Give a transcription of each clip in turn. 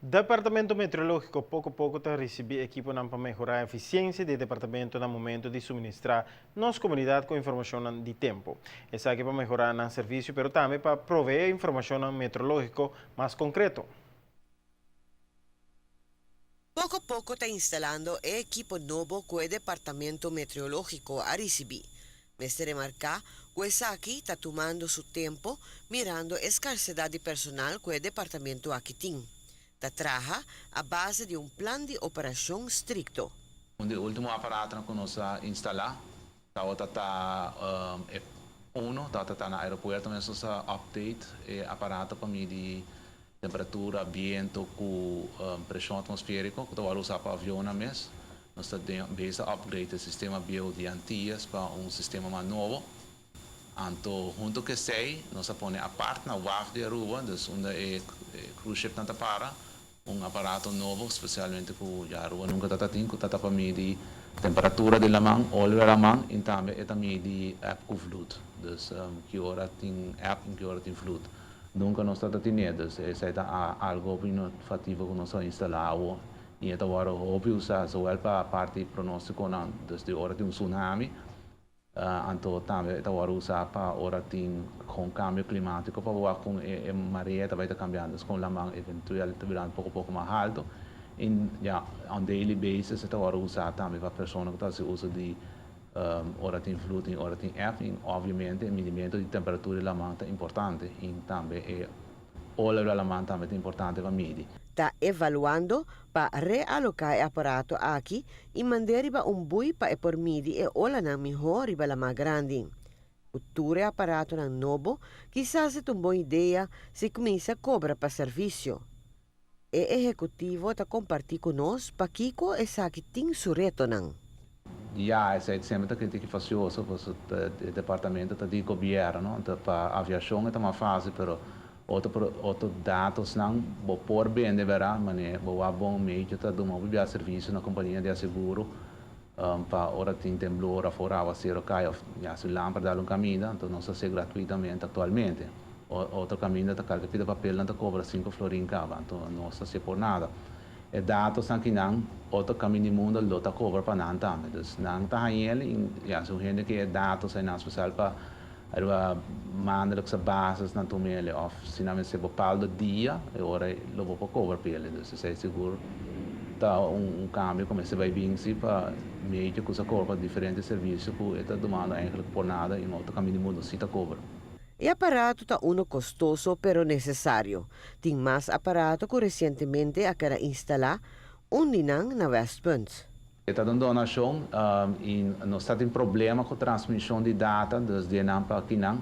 Departamento Meteorológiko poko poko ta risibí ekiponan pa mehorá efisiensia di e departamento na momento di suministrá nos komunidat ku informashonnan di tempu. Esaki pa mehorá nan servisio pero tambe pa proveé informashonnan meteorológiko mas konkreto. Poko poko ta instalando e ekipo nobo ku e Departamento Meteorológiko a risibí. Mester remarká ku esaki ta tumando su tempu mirando e skarsedat di personal ku e departamento aki tin. Ta traha a base di un plan di operashon strikto. Un di último aparatonan ku nos a instalá tabata ta e uno tabata ta na aeropuerto mes. Nos a update e aparato pa midi temperatura, biento ku preshon atmosfériko ku ta wòrdu usá pa avionnan mes. Nos ta bezig upgrade e sistema bieu di Antillas pa un sistema mas nobo. Anto hunto ku esei nos a pone apart na waf di Aruba, dus unda e cruise shipnan ta para, un aparato nobo spesialmente ku ya Aruba nunka tabata tin, ku tabata pa midi temperatura di laman, ola di laman i tambe e ta midi eb ku vloed. Dus ki ora tin eb i ki ora tin vloed. Nunka nos tabata tin'é, dus esei ta algu hopi inovativo ku nos a instalá awo i e ta wòrdu hopi usá zowel pa parti pronóstikonan, dus di ora tin un tsunami. Anto tambe ta wòrdu usá pa ora tin kon kambio klimátiko, pa wak kon e marea ta bai ta kambiando, dus kon laman eventual ta birando poko poko mas haltu. I ya, on daily basis e ta wòrdu usá tambe pa persona ku ta hasi uso di ora tin vloed i ora tin eb. I obviamente e midimentu di temperatura di laman ta importante i tambe e ola di laman tambe ta importante pa midi. Ta evaluando pa realoká e aparato aki i mand'é riba un bui pa e por midi e olanan mihó riba lamá grandi. Ku tur e aparatonan nobo, kisas e ta un bon idea si kuminsá kobra pa servisio. E ehekutivo ta kompartí ku nos pakiko esaki tin su retonan. Ja, esei semper ta kritik fasioso, pasobra e departamento ta di gobièrnu, anto pa aviashon e ta mas fásil, pero otro otro datosnan bo por bende, bèrdat? Manera bo wak bon medio ta duna hopi bia servisio na kompania di aseguro pa ora tin temblor òf ora awasero kai òf ya si lamper dal un kaminda, anto nos ta hasié gratuitamente aktualmente. Otro kaminda ta kalke pida papelnan ta kobra 5 florin kaba, anto nos ta hasié por nada. E datosnan akinan, otro kaminda di mundu lo ta kobra pa nan tambe. Dus nan ta hañ'é i ya, si un hende ke e datos einan spesial pa riba maandelijkse basis nan tum'é òf si nan mester bepaalde dia, e ora lo bo por kobra p'e. Dus esei sigur ta un kambio ku mester bai bin si pa medio ku sa kobra pa diferente servisio ku e ta tumando eigenlijk por nada i otro kaminda di mundu si ta kobra. E aparato ta uno kostoso pero nesesario. Tin mas aparato ku resientemente a keda instalá, un di nan na Westpunt. E ta un donashon i nos tabatin problema ku transmishon di data, dus di nan pa akinan.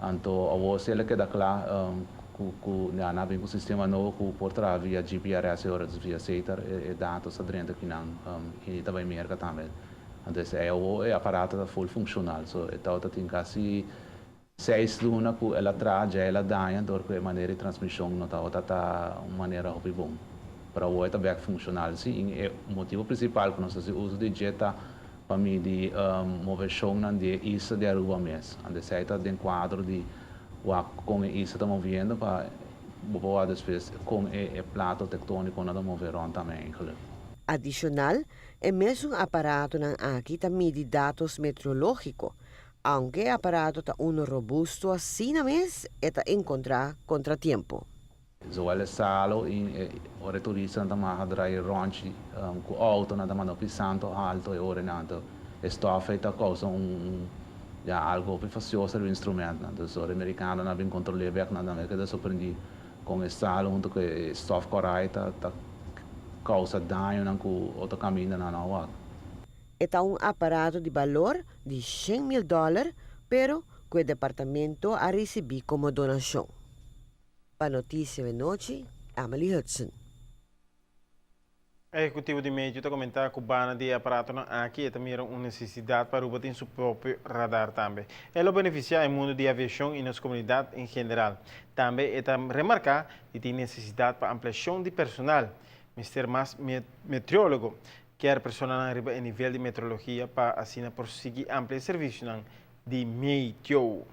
Anto awor el a keda kla ku ya nan a bin ku sistema nobo ku por traha via GPRS i ora via SATAR e datos ta drenta akinan i ta bai Merka tambe. Anto esei awor e aparato ta full funshonal. So e tabatin kasi 6 luna ku el a traha, ya el a daña dor ku e manera di transmishon no tabata un manera hopi bon. Pero awor e ta bèk funshonal si i e motibu prinsipal ku nos ta hasi uso di dje ta pa midi moveshonnan di e isla di Aruba mes. Anto esei ta den kuadro di wak kon e isla ta moviendo pa bo por wak despues kon e plato tektónikonan ta move rònt tambe eigenlijk. Adishonal, e mesun aparatonan aki ta midi datos meteorológiko. Aunke e aparato ta un robusto asina mes, e ta enkontrá kontratiempo. Zowel e salo i ora e turistanan ta maha drai ròntji ku outo, nan ta manda hopi santo alto e ora nan anto e stòf ei ta kousa un ya algu hopi fastioso riba instrumentnan. Dus ora e merikanonan a bin kontrol'é bèk, nan tambe a keda sorprendí kon e salo huntu ku e stòf kòrá ta kousa dañonan ku otro kamindanan no a wak. E ta un aparato di balor di 100.000 dòler, pero ku e departamento a risibí komo donashon. Pa Notisia di Anochi, Emily Hudson. Ehekutivo di Meteo ta komentá ku banda di aparatonan aki e ta mira un nesesidat pa Aruba tin su propio radar tambe. E lo benefisiá e mundu di aviashon i nos komunidat en general. Tambe e ta remarká di tin nesesidat pa ampliashon di personal. Mester mas meteorólogo. Ke personanan riba e nivel di meteorologia pa asina por sigui amplia servisionan di meteo.